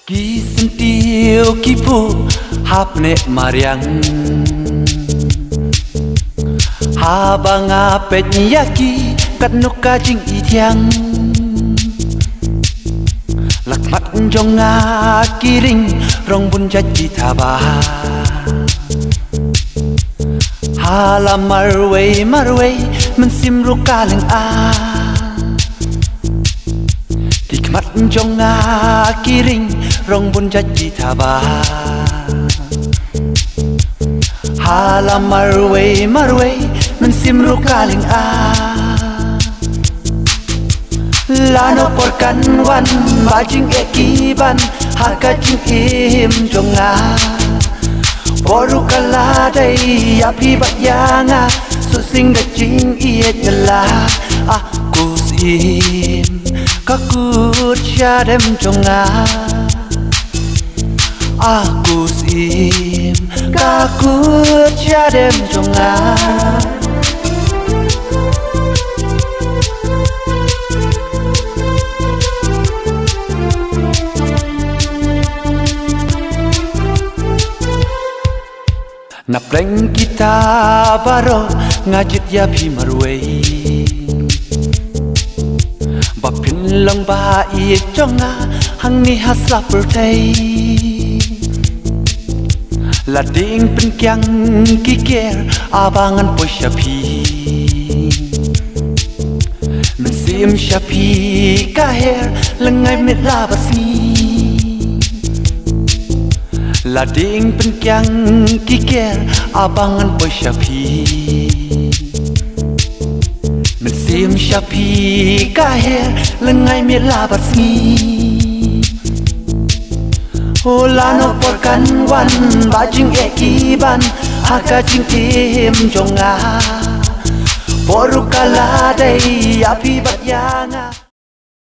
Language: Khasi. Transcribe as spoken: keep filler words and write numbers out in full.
Ki syntiew ki phuh hapdeng mariang. Haba nga peit ïa ki katno ka jingithiang. La khmat jong nga ki ring rong bun jait ki thaba. Hala marwei marwei mynsiem ruh ka lynga. Ki khmat jong nga ki ring rong bun jait ki thaba. Hala marwei marwei mynsiem ruh ka lynga. Lano por kan wan ba jingeh ki ban ha ka jingim jong nga. Por ruh ka la dei ïa phi bad ïa nga. Suk sing da jingïeit nga la. Ah, ko Syiem, ka kut shadem jong nga. Ah, ko Syiem, ka kut shadem jong nga. Na pdeng kita baroh nga jied ïa phi marwei. Ba phin long ba ïeit jong nga hangne ha sla pyrthei. La ding pynkiang ki ker haba ngan poi sha phi. Mynsiem sha phi ka her lyngngai miet la bad sngi. La ding pynkiang ki ker haba ngan poi sha phi. Mynsiem sha phi ka her lyngngai miet la bad sngi. O lano por kan wan ba jingeh ki ban ha ka jingim jong nga. Por ruh ka la dei ïa phi bad ïa nga.